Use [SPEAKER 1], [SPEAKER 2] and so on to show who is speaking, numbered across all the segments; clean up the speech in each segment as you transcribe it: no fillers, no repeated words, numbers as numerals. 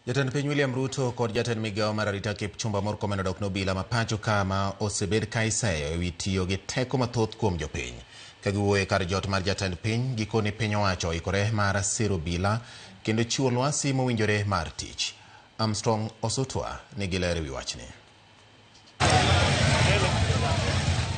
[SPEAKER 1] Jatend piny William Ruto kod jatend migawo mar arita Kipchumba Murkomen odok ne obila ma pacho ka ma osebed ka iseyo ewi tiyo gi teko mathoth kuom jopiny. Ka giwuoyo e kar jot mar jatend piny, gikoni piny owacho oikore mar siro obila kendo chiwo lwasi mowinjore mar tich. Armstrong Osutwa nigi ler ewi wachni.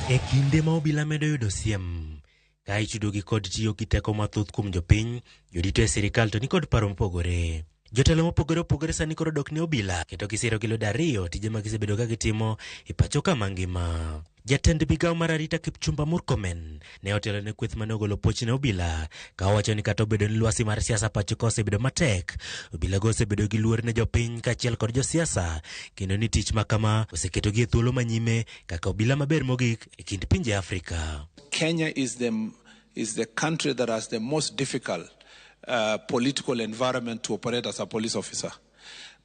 [SPEAKER 2] E kinde ma obila medo yudo siem ka itudogi kod tiyo gi teko mathoth kuom jopiny, jodito e sirikal to nikod paro mopogore. Jotelo mopogore opogore sani koro dok ne obila kendo gisiro gi lwedo ariyo tije ma gisebedo ka gitimo e pacho ka mangima. Jatend migawo mar arita Kipchumba Murkomen ne otelo ne kweth mane ogolo puoch ne obila ka owacho ni kata obedo ni lwasi mar siasa pacho ka osebedo matek, obilago osebedo gi luor ne jopiny kaachiel kod josiasa kendo ni tich ma kama oseketogi e thuolo manyime kaka obila maber mogik e kind pinje Afrika.
[SPEAKER 3] Kenya is the country that has the most difficult political environment to operate as a police officer.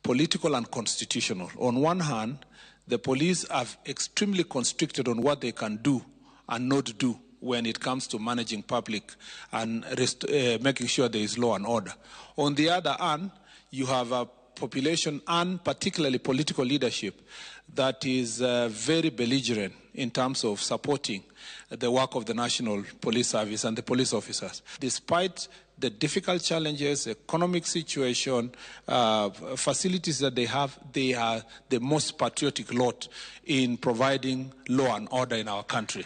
[SPEAKER 3] Political and constitutional. On one hand, the police are extremely constricted on what they can do and not do when it comes to managing public and making sure there is law and order. On the other hand, you have a population and particularly political leadership that is very belligerent in terms of supporting the work of the National Police Service and the police officers. Despite the difficult challenges, economic situation, facilities that they have, they are the most patriotic lot in providing law and order in our country.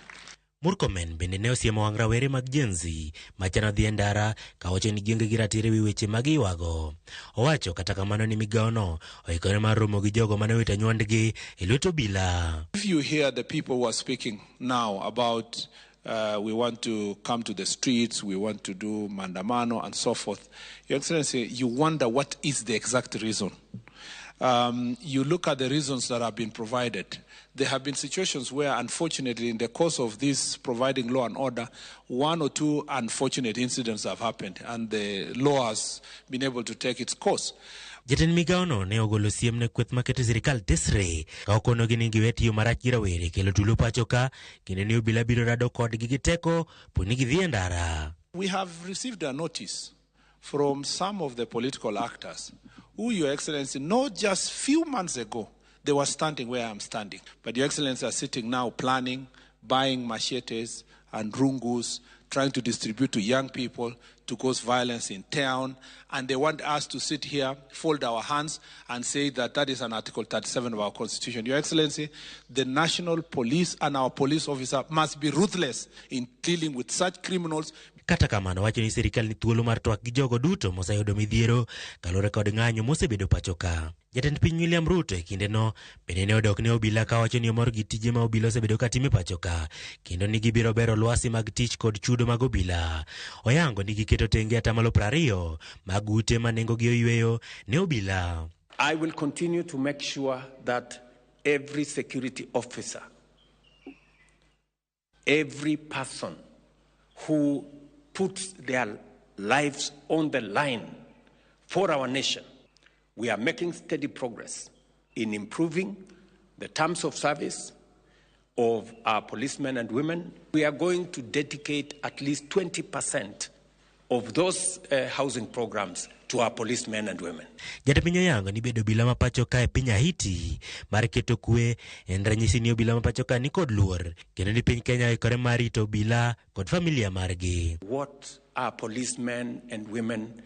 [SPEAKER 2] Murkomen bende ne osiemo wang' rawere mag Gen Z machano dhi e ndara kawacho ni gionge gi ratiro ewi weche ma giywago. Owacho kata kamano ni migawono oikore mar romo gi jogo mane owito nywandgi e lwet obila.
[SPEAKER 3] If you hear the people who are speaking now about we want to come to the streets, we want to do maandamano and so forth, Your Excellency, you wonder what is the exact reason. You look at the reasons that have been provided. There have been situations where, unfortunately, in the course of this providing law and order, one or two unfortunate incidents have happened, and the law has been able to take its course.
[SPEAKER 2] Jatend migawono ne ogolo siem ne kweth maketo sirikal tesre ka okonogi ni giwe tiyo marach gi rawere kelo tulo pacho ka kendo ni obila biro rado kodgi gi teko po ni gidhi e ndara.
[SPEAKER 3] We have received a notice from some of the political actors who, Your Excellency, not just few months ago, they were standing where I'm standing. But Your Excellency are sitting now planning, buying machetes and rungus, trying to distribute to young people to cause violence in town. And they want us to sit here, fold our hands, and say that that is an Article 37 of our Constitution. Your Excellency, the national police and our police officer must be ruthless in dealing with such criminals.
[SPEAKER 2] Kata kamano wacho ni sirikal ni thuolo mar twak gi jogo duto moseyudo midhiero kaluwore kod ng'anyo mosebedo pacho ka. Jatend piny William Ruto e kindeno bende ne odok ne obila kawacho ni omor gi tije ma obila osebedo ka timo e pacho ka kendo ni gibiro bero lwasi mag tich kod chudo mag obila. Oyango ni giketo tenge atamalo 20 mag ute ma nengogi oyweyo ne obila.
[SPEAKER 4] I will continue to make sure that every security officer, every person who puts their lives on the line for our nation, we are making steady progress in improving the terms of service of our policemen and women. We are going to dedicate at least 20% of those housing programs to our policemen and women.
[SPEAKER 2] Jatend piny oyango ni bedo obila ma pacho ka e piny Haiti mar keto kwe en ranyisi ni obila ma pacho ka ni kod luor kendo ni piny Kenya oikore mar rito obila kod familia margi.
[SPEAKER 4] What our policemen and women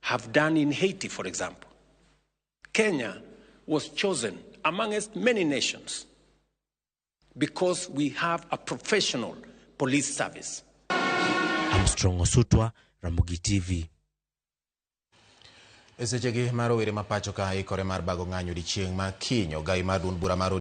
[SPEAKER 4] have done in Haiti, for example. Kenya was chosen amongst many nations because we have a professional police service.
[SPEAKER 2] Armstrong Osutwa, Ramogi TV.
[SPEAKER 1] E sechegi mar rowere ma pacho ka ikore mar bago ng'anyo odiechieng' ma kiny ogai mar duond bura mar